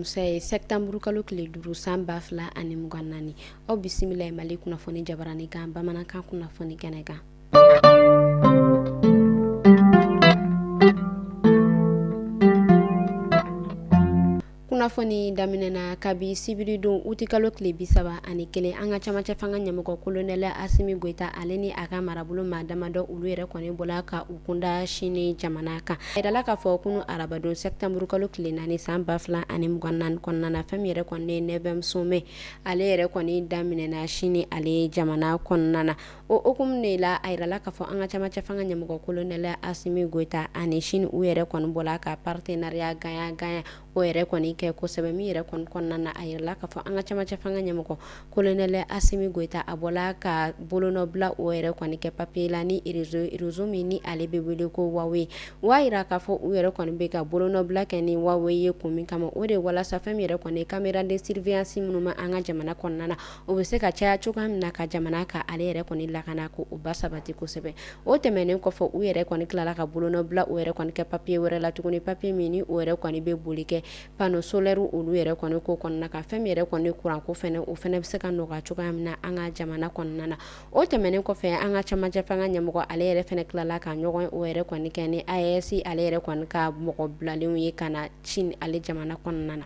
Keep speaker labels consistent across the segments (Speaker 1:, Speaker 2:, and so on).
Speaker 1: alamisa ye, sɛtanburu kalo tile 5 san 2024. Aw bisimila Mali kunnafoni jabarani kan bamanankan kunnafoni kɛnɛ kan. Kunnafoni daminɛna kabi sibiridon utikalo tile 31, an ka camancɛ fanga ɲɛmɔgɔ kolonɛli Asimi Goyita ale ni a ka marabolo maa damadɔ olu yɛrɛ kɔni bɔla ka u kunda Sini jamana kan. A yirala k'a fɔ kunun arabadon sɛtanburu kalo tile 4 san 2024 kɔnɔna na, fɛn min yɛrɛ kɔni ye neuvième sommet ale yɛrɛ kɔni daminɛna Sini ale jamana kɔnɔna na. O hukumu de la, a yirala k'a fɔ an ka camancɛ fanga ɲɛmɔgɔ kolonɛli Asimi Goyita ani Sini u yɛrɛ kɔni bɔla ka partenariat gagnant-gagnant o yɛrɛ kɔni kɛ kosɛbɛ. Min yɛrɛ kɔni kɔnɔna na, a yirala k'a fɔ an ka camancɛ fanga ɲɛmɔgɔ kolonɛli Asimi Goyita a bɔla ka bolonɔbila o yɛrɛ kɔni kɛ papier la ni réseau min ni ale bɛ wele ko Huawei. U y'a yira k'a fɔ u yɛrɛ kɔni bɛ ka bolonɔbila kɛ ni Huawei ye kun min kama, o de walasa fɛn min yɛrɛ kɔni caméra de surveillance minnu bɛ an ka jamana kɔnɔna na, o bɛ se ka caya cogoya min na ka jamana ka ale yɛrɛ kɔni lakana ko o ba sabati kosɛbɛ. O tɛmɛnen kɔfɛ, u yɛrɛ kɔni tilala ka bolonɔbila o yɛrɛ kɔni kɛ papier wɛrɛ la tuguni, papier min ni o yɛrɛ kɔni bɛ boli kɛ panneau solaire olu yɛrɛ kɔni ko kɔnɔna kan, fɛn min yɛrɛ kɔni kuranko fɛnɛ, o fɛnɛ bɛ se ka nɔgɔya cogoya min na an ka jamana kɔnɔna na. O tɛmɛnen kɔfɛ, an ka camancɛ fanga ɲɛmɔgɔ ale yɛrɛ fɛnɛ tilala ka ɲɔgɔn o yɛrɛ kɔni kɛ ni AES ale yɛrɛ kɔni ka mɔgɔ bilalenw ye ka na Chine ale jamana kɔnɔna na.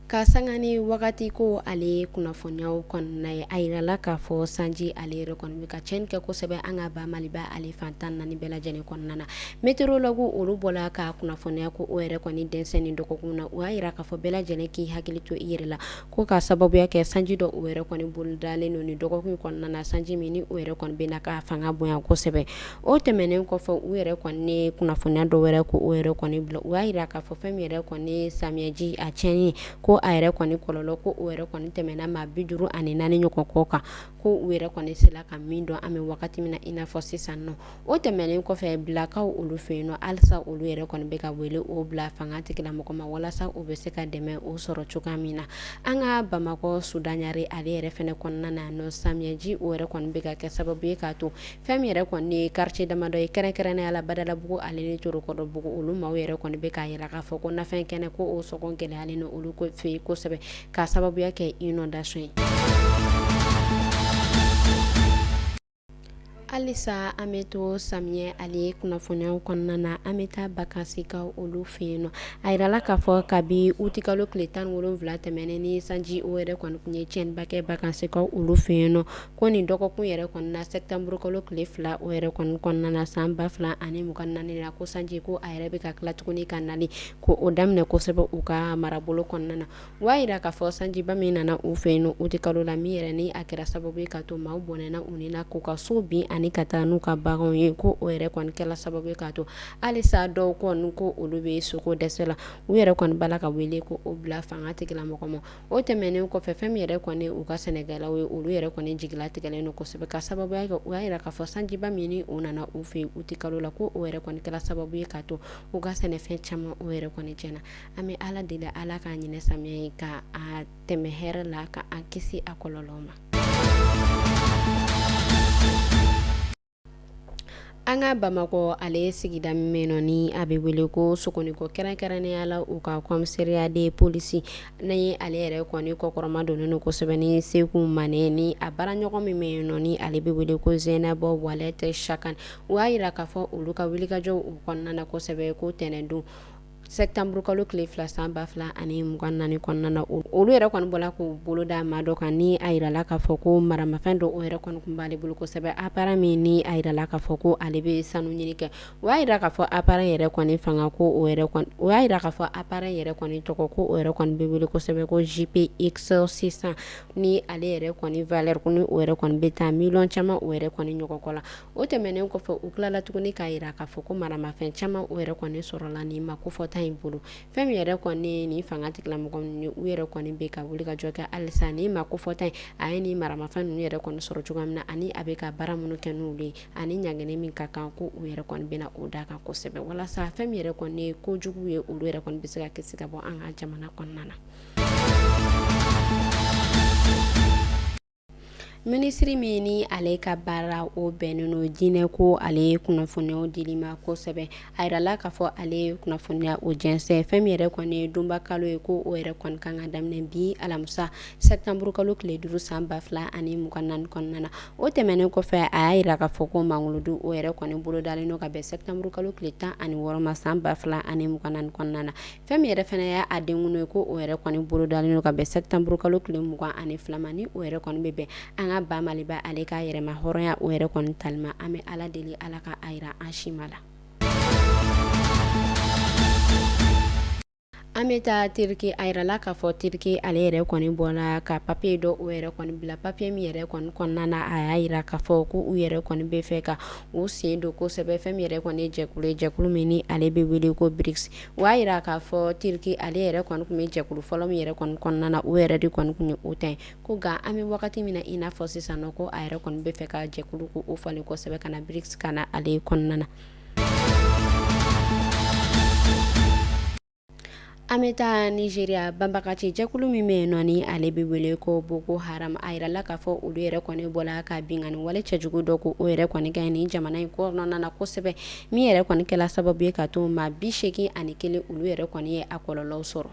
Speaker 1: Ka sanga ni wagati ko ale kunnafoniyaw kɔnɔna ye, a yirala k'a fɔ sanji ale yɛrɛ kɔni bɛ ka tiɲɛni kɛ kosɛbɛ an ka ba Maliba ale fan 14 bɛɛ lajɛlen kɔnɔna na. Météorologue olu bɔla ka kunnafoniya ko o yɛrɛ kɔni dɛnsɛn nin dɔgɔkun na. U y'a yira k'a fɔ bɛɛ lajɛlen k'i hakili to i yɛrɛ la, ko ka sababuya kɛ sanji dɔ o yɛrɛ kɔni bolodalen don nin dɔgɔkun kɔnɔna na, sanji min ni o yɛrɛ kɔni bɛ na ka fanga bonya kosɛbɛ. O tɛmɛnen kɔfɛ, u yɛrɛ kɔni kunnafoniya dɔ wɛrɛ ko o yɛrɛ kɔni bila. U y'a yira k'a fɔ fɛn min yɛrɛ kɔni samiyɛji a tiɲɛni ko a yɛrɛ kɔni kɔlɔlɔ ko o yɛrɛ kɔni tɛmɛna maa 54 ɲɔgɔn kɔ kan, ko u yɛrɛ kɔni sera ka min dɔn an bɛ wagati min na i n'a fɔ sisan nɔ. O tɛmɛnen kɔfɛ, Bilakaw olu fɛ yen nɔ, halisa olu yɛrɛ kɔni bɛ ka wele o bila fanga tigilamɔgɔ ma walasa u bɛ se ka dɛmɛ o sɔrɔ cogoya min na. An ka Bamakɔ Sudaɲare ale yɛrɛ fɛnɛ kɔnɔna na nɔ, samiyɛji o yɛrɛ kɔni bɛ ka kɛ sababu ye k'a to fɛn min yɛrɛ kɔni ye quartier damadɔ ye, kɛrɛnkɛrɛnnenya la Badalabugu ale ni Torokɔrɔbugu, olu maaw yɛrɛ kɔni bɛ k'a yira k'a fɔ ko nafɛn kɛnɛ ko o sɔngɔ gɛlɛyalen don olu fɛ yen kosɛbɛ k'a sababuya kɛ inondation ye. Halisa an bɛ to samiyɛ ale kunnafoniyaw kɔnɔna na, an bɛ taa Bakansikaw olu fɛ yen nɔ. A yirala k'a fɔ kabi utikalo tile 17 tɛmɛnen ni sanji o yɛrɛ kɔni tun ye tiɲɛniba kɛ Bakansikaw olu fɛ yen nɔ, ko nin dɔgɔkun yɛrɛ kɔni na, sɛtanburukalo tile 2 o yɛrɛ kɔni kɔnɔna na san 2024 la, ko sanji ko a yɛrɛ bɛ ka tila tuguni ka nali ko o daminɛ kosɛbɛ u ka marabolo kɔnɔna na. U y'a yira k'a fɔ sanjiba min nana u fɛ yen nɔ utikalo la, min yɛrɛ ni a kɛra sababu ye ka to maaw bɔnɛna u ni na, k'u ka so bin ani ka taa n'u ka baganw ye, ko o yɛrɛ kɔni kɛla sababu ye k'a to halisa dɔw kɔni ko olu bɛ soko dɛsɛ la. U yɛrɛ kɔni b'a la ka wele ko o bila fanga tigilamɔgɔ ma. O tɛmɛnen kɔfɛ, fɛn min yɛrɛ kɔni u ka sɛnɛkɛlaw ye, olu yɛrɛ kɔni jigilatigɛlen don kosɛbɛ ka sababuya kɛ u y'a yira k'a fɔ sanjiba min ni o nana u fɛ yen utikalo la, ko o yɛrɛ kɔni kɛra sababu ye k'a to u ka sɛnɛfɛn caman o yɛrɛ kɔni tiɲɛna. An bɛ Ala deli, Ala k'a ɲinɛ samiya ye ka a tɛmɛ hɛrɛ la, ka an kisi a kɔlɔlɔ ma. An ka Bamakɔ ale sigida min bɛ yen nɔ ni a bɛ wele ko Sogonikɔ, kɛrɛnkɛrɛnnenya la u ka commissariat de police ni ale yɛrɛ kɔni kɔkɔrɔma donnen don kosɛbɛ ni Seku Mane ni a baaraɲɔgɔn min bɛ yen nɔ ni ale bɛ wele ko Zɛnabɔ Walɛtɛ Sakan. U y'a yira k'a fɔ olu ka wulikajɔw u kɔnɔna na kosɛbɛ, ko tɛnɛndon sɛtanburukalo tile 2 san 2024 kɔnɔna na, olu yɛrɛ kɔni bɔla k'u bolo da maa dɔ kan ni a yirala k'a fɔ ko maramafɛn dɔ o yɛrɛ kɔni tun b'ale bolo kosɛbɛ, appareil min ni a yirala k'a fɔ ko ale bɛ sanu ɲini kɛ. U y'a yira k'a fɔ appareil yɛrɛ kɔni fanga ko o yɛrɛ kɔni, u y'a yira k'a fɔ appareil yɛrɛ kɔni tɔgɔ ko o yɛrɛ kɔni bɛ wele kosɛbɛ ko JPX 600, ni ale yɛrɛ kɔni valeur ko ni o yɛrɛ kɔni bɛ taa miliyɔn caman o yɛrɛ kɔni ɲɔgɔn kɔ la. O tɛmɛnen kɔfɛ, u tilala tuguni k'a yira k'a fɔ ko maramafɛn caman o yɛrɛ kɔni sɔrɔla nin maa kofɔta in bolo. Fɛn min yɛrɛ kɔni nin fanga tigilamɔgɔ ninnu ye, u yɛrɛ kɔni bɛ ka wuli ka jɔ kɛ halisa nin maa kofɔta in a ye nin maramafɛn ninnu yɛrɛ kɔni sɔrɔ cogoya min na, ani a bɛ ka baara minnu kɛ n'olu ye, ani ɲangini min ka kan, ko u yɛrɛ kɔni bɛna o da kan kosɛbɛ, walasa fɛn min yɛrɛ kɔni ye kojugu ye, olu yɛrɛ kɔni bɛ se ka kisi ka bɔ an ka jamana kɔnɔna na. Minisiri min ni ale ka baara o bɛnnen don diinɛ ko ale kunnafoniyaw dili ma kosɛbɛ, a yirala k'a fɔ ale ye kunnafoniya o jɛnsɛn. Fɛn min yɛrɛ kɔni ye donba kalo ye, ko o yɛrɛ kɔni kan ka daminɛ bi alamisa septembre kalo tile 5 san 2024 kɔnɔna na. O tɛmɛnen kɔfɛ, a y'a yira k'a fɔ ko mangolodu o yɛrɛ kɔni bolodalen don ka bɛn septembre kalo tile 16 ma san 2024 kɔnɔna na. Fɛn min yɛrɛ fana y'a denkundi ye, ko o yɛrɛ kɔni bolodalen don ka bɛn septembre kalo tile 22 ma, ni o yɛrɛ kɔni bɛ bɛn an ka ba Maliba ale ka yɛrɛma hɔrɔnya o yɛrɛ kɔni tali ma. An bɛ Ala deli Ala ka a yira an si ma la. An bɛ taa Turquie. A yirala k'a fɔ Turquie ale yɛrɛ kɔni bɔra ka papier dɔ o yɛrɛ kɔni bila, papier min yɛrɛ kɔni kɔnɔna na, a y'a yira k'a fɔ ko u yɛrɛ kɔni bɛ fɛ ka u sen don kosɛbɛ fɛn min yɛrɛ kɔni ye jɛkulu ye, jɛkulu min ni ale bɛ wele ko BRICS. O y'a yira k'a fɔ Turquie ale yɛrɛ kɔni tun bɛ jɛkulu fɔlɔ min yɛrɛ kɔni kɔnɔna na, o yɛrɛ de kɔni tun ye OTAN ye. Ko nka an bɛ wagati min na i n'a fɔ sisan nɔ, ko a yɛrɛ kɔni bɛ fɛ ka jɛkulu ko o falen kosɛbɛ ka na BRICS ka na ale kɔnɔna na. An bɛ taa Nigeria. Banbagaci jɛkulu min bɛ yen nɔ ni ale bɛ wele ko Boko Haram, a yirala k'a fɔ olu yɛrɛ kɔni bɔra ka binkanni wale cɛjugu dɔ ko o yɛrɛ kɔni kɛ nin jamana in kɔnɔna na kosɛbɛ, min yɛrɛ kɔni kɛla sababu ye ka to maa 81 olu yɛrɛ kɔni ye a kɔlɔlɔw sɔrɔ.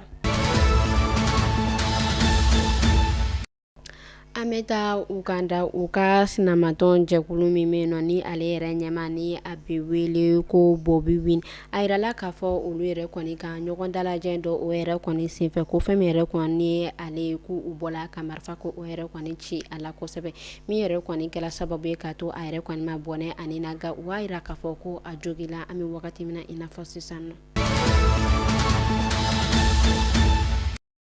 Speaker 1: An bɛ taa Uganda. U ka sinamatɔn jɛkulu min bɛ yen nɔ ni ale yɛrɛ ɲɛmaa ni a bɛ wele ko Bobi Wine, a yirala k'a fɔ olu yɛrɛ kɔni ka ɲɔgɔn dalajɛ dɔ o yɛrɛ kɔni senfɛ, ko fɛn min yɛrɛ kɔni ye ale ye, ko u bɔla ka marifa ko o yɛrɛ kɔni ci a la kosɛbɛ, min yɛrɛ kɔni kɛra sababu ye k'a to a yɛrɛ kɔni ma bɔnɛ a ni na. Nka u b'a yira k'a fɔ ko a jogila an bɛ wagati min na i n'a fɔ sisan nɔ.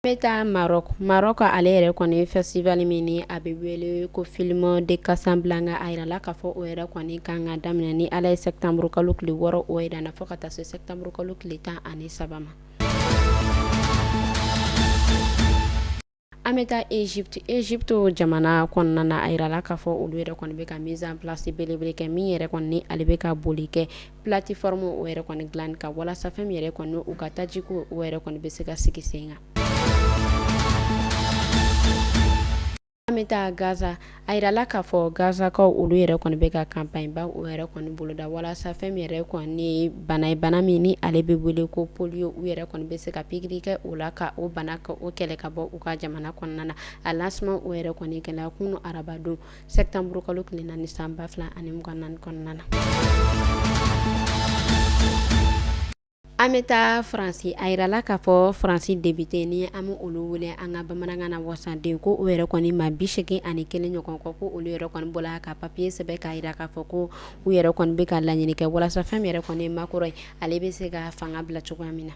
Speaker 1: An bɛ taa Maroc. Maroc ale yɛrɛ kɔni festival min ni a bɛ wele ko Film de Casablanca, a yirala k'a fɔ o yɛrɛ kɔni kan ka daminɛ ni Ala ye septembre kalo tile 6 o yɛrɛ na fo ka taa se septembre kalo tile 13 ma. An bɛ taa Egypte. Egypte jamana kɔnɔna na, a yirala k'a fɔ olu yɛrɛ kɔni bɛ ka mise en place belebele kɛ, min yɛrɛ kɔni ni ale bɛ ka boli kɛ plateforme o yɛrɛ kɔni dilan kan, walasa fɛn min yɛrɛ kɔni u ka tajiko o yɛrɛ kɔni bɛ se ka sigi sen kan. An bɛ taa Gaza. A yirala k'a fɔ Gazakaw olu yɛrɛ kɔni bɛ ka campagne ba o yɛrɛ kɔni boloda, walasa fɛn min yɛrɛ kɔni bana ye, bana min ni ale bɛ wele ko polio, u yɛrɛ kɔni bɛ se ka pikiri kɛ o la ka o bana ka o kɛlɛ ka bɔ u ka jamana kɔnɔna na. A lancement o yɛrɛ kɔni kɛla kunun arabadon septembre kalo tile 4 san 2024 kɔnɔna na. An bɛ taa Faransi. A yirala k'a fɔ Faransi député ni an bɛ olu wele an ka bamanankan na wasaden, ko o yɛrɛ kɔni maa 81 ɲɔgɔn kɔ, ko olu yɛrɛ kɔni bɔla ka papier sɛbɛn k'a yira k'a fɔ ko u yɛrɛ kɔni bɛ ka laɲini kɛ walasa fɛn min yɛrɛ kɔni ye Macron ye, ale bɛ se ka fanga bila cogoya min na.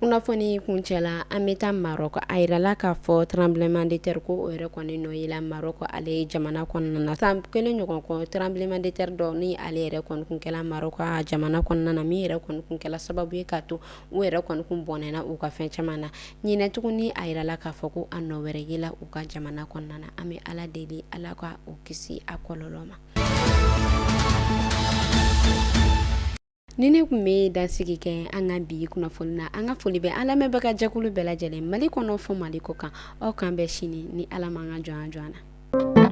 Speaker 1: Kunnafoni kuncɛla, an bɛ taa Maroc. A yirala k'a fɔ tremblement de terre ko o yɛrɛ kɔni nɔ yela Maroc ale jamana kɔnɔna na. San kelen ɲɔgɔn kɔ, tremblement de terre dɔ ni ale yɛrɛ kɔni kun kɛla Maroc jamana kɔnɔna na, min yɛrɛ kɔni kun kɛla sababu ye k'a to u yɛrɛ kɔni kun bɔnɛna u ka fɛn caman na. Ɲinɛ tuguni, a yirala k'a fɔ ko a nɔ wɛrɛ yela u ka jamana kɔnɔna na. An bɛ Ala deli Ala ka u kisi a kɔlɔlɔ ma. Ni ne tun bɛ dansigi kɛ an ka bi kunnafoni na, an ka foli bɛ an lamɛnbaga jɛkulu bɛɛ lajɛlen, Mali kɔnɔ fo Mali kɔ kan. Aw k'an bɛn sini ni Ala m'an ka jɔn jɔ na.